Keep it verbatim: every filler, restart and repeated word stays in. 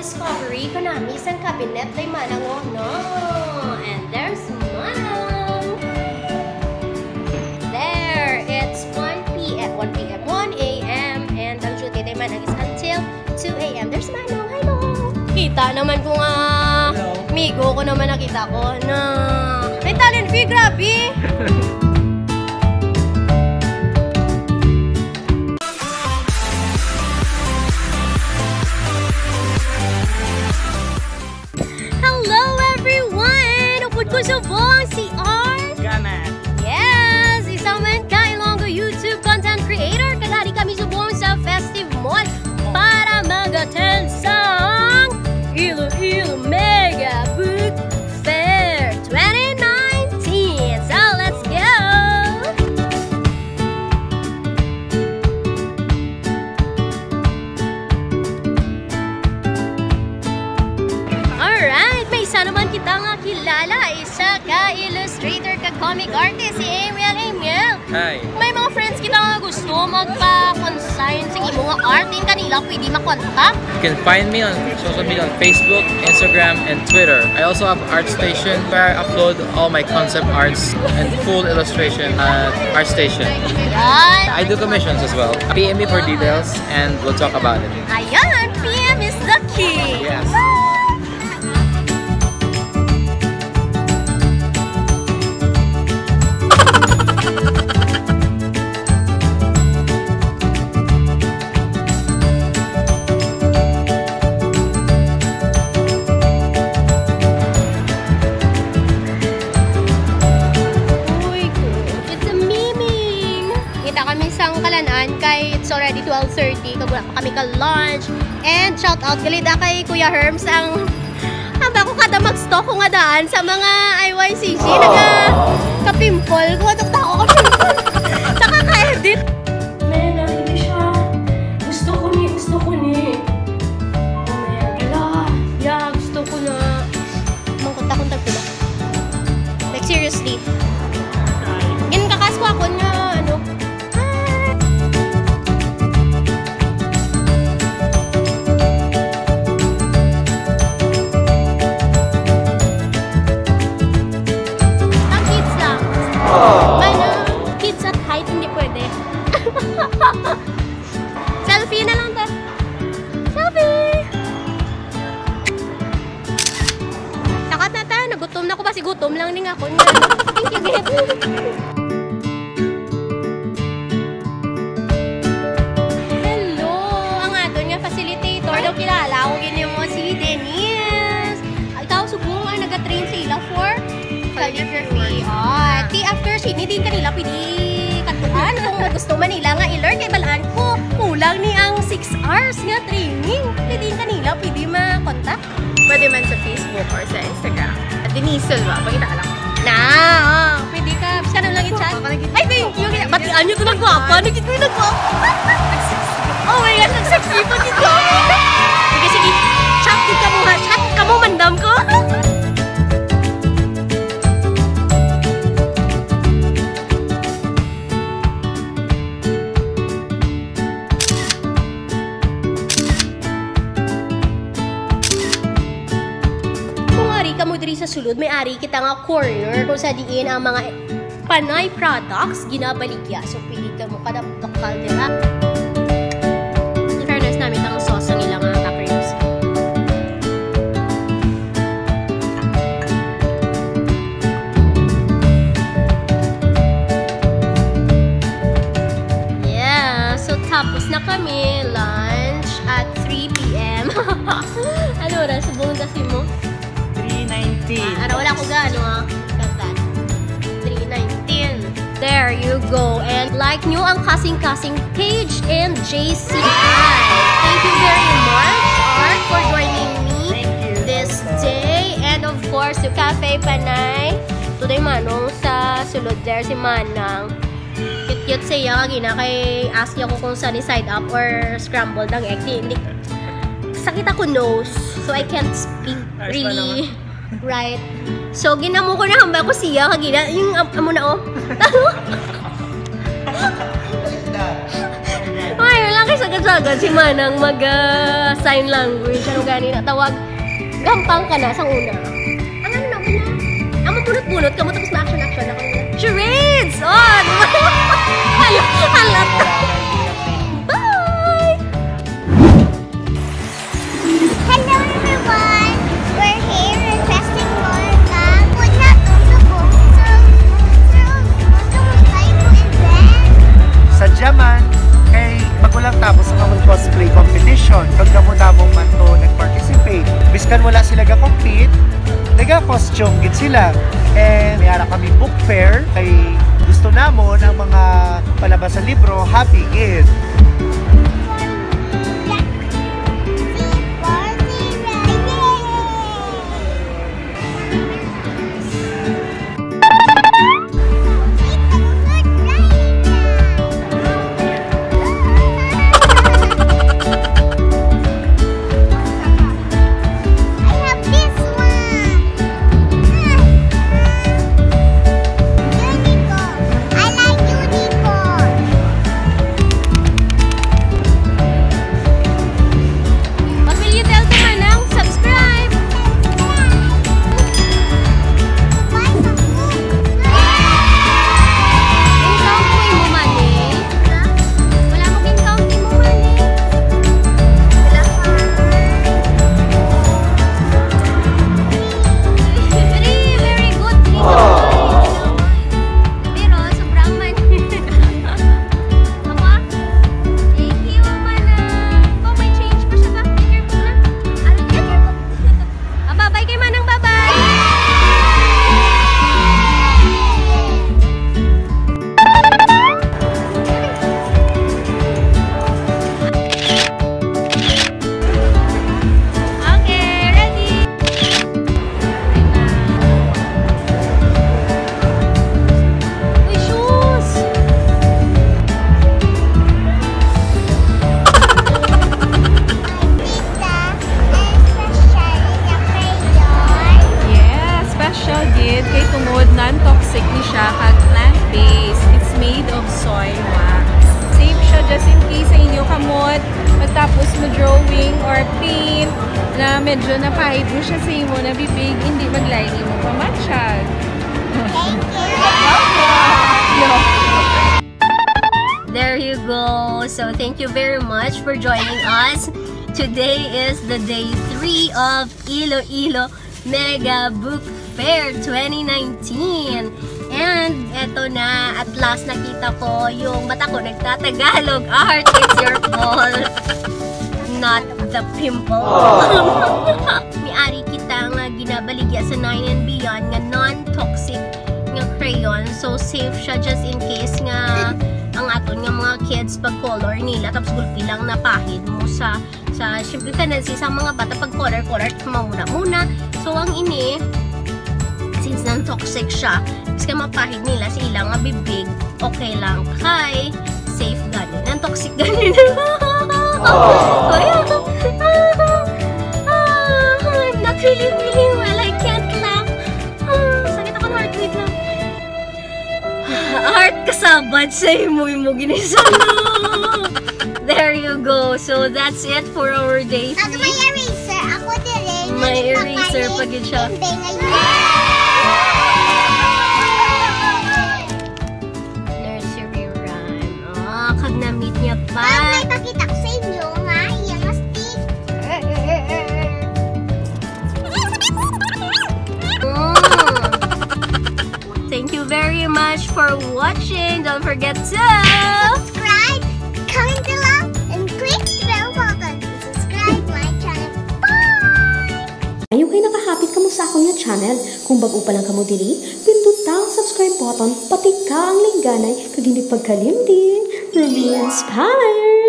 Discovery ko na, misang cabinet lay manang, oh, no. And there's Manang. There, it's one p.m., one p.m., one a.m., and ang duty day Manang is until two a.m. There's Manang. Hi, Manang. Kita naman ko nga. Hello. Migo ko naman nakita ko na. May talent fee, grabe. Hello, everyone! Upod ko subong si R. Gamat. Yes, isa man ka Ilonggo YouTube content creator. Kag ari kami subong sa Festive Mall para mag-attend sang Iloilo Mega Book Fair twenty nineteen. So, let's go! Alright, may isa naman kita nga kilala, isa ka illustrator, ka comic artist, si Amiel. Amiel, hi. May mga friends kita nga gusto magpa-consign sa imo nga art, diin ka nila pwede makontak? You can find me on social media on Facebook, Instagram, and Twitter. I also have ArtStation where I upload all my concept arts and full illustration at ArtStation. Yan. I do commissions as well. P M me for details and we'll talk about it. Ayan, P M is the key. Yes. Uy, it's a miming! Kita kami sang Kalan-an kay it's already twelve thirty, kag wala pa kami ka-lunch. And shout out gali da kay Kuya Herms ang, haba ko kada mag-stalk ko nga daan sa mga I Y C G, naga ka-pimple ko, ato ako ka-pimple. Nakaka-edit. Man, nakita siya. Gusto ko ni, gusto ko ni. Oh, man. Hala. Yeah, gusto ko na. Mangkot akong tagpila. Like, seriously. Ginkakas ko ako nga, ano, Pang kids lang. May na, kids at height, hindi pwede. Selfie na lang ta. Selfie! Sakat na ta, nagutom na ko, basi gutom lang ning ako niya. Thank you, Git. Hello, ang aton nga facilitator. Daw kilala ko gid mo si Denise. Ikaw, subong nga naga-train sa ila for calligraphy. Ah, ti after sini, diin ka nila pwede kadtuan kung gusto man nila nga i-learn. Kay balaan ko, kulang ni ang six hours nga training. Ti diin ka nila pwede ma-contact? Pwede man sa Facebook or sa Instagram. At Denise Silva, pakita ka lang. Na, oh, pwede ka. Basta na lang i-chat. Ay, thank you. Batian niyo to, nagwapa. Nagkita yung nagwapa. Oh my God, nagsexy pa dito. Sige, sige. Chat ka mo, ha? Chat ka mo, mandam ko. Kung ari kamo diri sa sulod, may ari kita nga corner kung sa diin ang mga Panay products ginabaligya. So, pili kamo kada lokal, di ba? In fairness, namit ang sauce sang ilang mga tacos. Yeah, so tapos na kami lunch at three p.m. Ano oras? Subong ta si mo? Three nineteen. Ah, ara, wala ko ga, ano, ah, kanta. Three nineteen. There you go. And like nyo ang Kasing-Kasing page and J C I. Thank you very much, Art, for joining me Thank you. This day. And of course, to Cafe Panay. Today, Manong, sa sulod there, si Manang. Cute-cute siya, kagina kay ask niya ko kung saan i-side up or scrambled ang egg. Di, hindi. Sakit ako nose, so I can't speak Ayos pa really naman. Right. So, ginamo ko na hambal ko siya, kagina, yung am-, amo na, oh. Ay, wala kay sa Sagad si Manang mag, ah, sign language. Ano gani na tawag? Gampang ka na sang una. Ang ano na, una? Ang mabunot-bunot ka mo, tapos ma-action-action ako. Charades! Oh, di ba? Hala, hala. Bye! Hello, everyone! We're here in Festing Mall nga wala to sa Bong, sa, sa, sa Mosaico event. Sadya man, kay bago lang tapos ang amon cosplay competition, kag damo-damo man to nag-participate. Biskan wala sila ga-compete, naga-costume gid sila. And may ara kami book fair, kay gusto namon ang mga palabas sa libro, happy gid. I have this one. Unicorn. I like unicorn. What will you tell to Manang? Subscribe! Subscribe! Buy some food! Ikaw, kuy mo, Manny. Wala mo king county mo, man, eh. Wala pa. Three, very good, three. Pero sobrang man. Ako, ah. Thank you, mana. Oh, may change pa siya ba? Be careful na. Ano, be careful. Ah, bye-bye kay Manang, bye-bye! Okay, ready? Uy, shoes! Tita, and special is a crayon. Yes, special gid kay tungod non-toxic ni siya kag plant-based. It's made of soy wax. Safe siya just in case sa inyo kamot, pagtapos mo drawing or paint na medyo napahid mo siya sa imo na bibig, hindi maglain imo pamatsyag. Thank you. There you go. So, thank you very much for joining us. Today is the day three of Iloilo Mega Book Fair twenty nineteen. And eto na, at last nakita ko yung mata ko nagtatagalog. Art, it's your fault. Not the pimple. May ari kita nga ginabaligya sa Nine and Beyond nga non-toxic nga crayon. So, safe siya just in case nga ang aton nga mga kids pag color nila, tapos gulpi lang napahid mo sa, sa, syempre, tendency sa mga bata pag color, color, mamuna-muna. So, ang ini, since non-toxic siya, mas ka mapahid nila sa ilang nga bibig, okay lang kay safe gani. Non-toxic gani na. Kuya, ah, I'm not feeling really well. I can't laugh. Ah, sakit ako ng heart. Wait lang. Art, kasabad sa imo, imo ginisalo. There you go. So that's it for our day Ako may three. Eraser. Ako dili. May eraser pa gid siya. Hindi, ngayon. Nursery rhyme. Ah, kag na-meet niya pa. Kag may pakita ko sa inyo nga iya nga stick. Oh. Thank you very much for watching. Don't forget to subscribe, comment below, and click the bell button to subscribe my channel. Bye! Ayaw kay nakahapit kamo sa akon nga channel. Kung bag-o pa lang kamo diri, pinduta ang subscribe button, patika ang lingganay, kag hindi pagkalimti, remain inspired!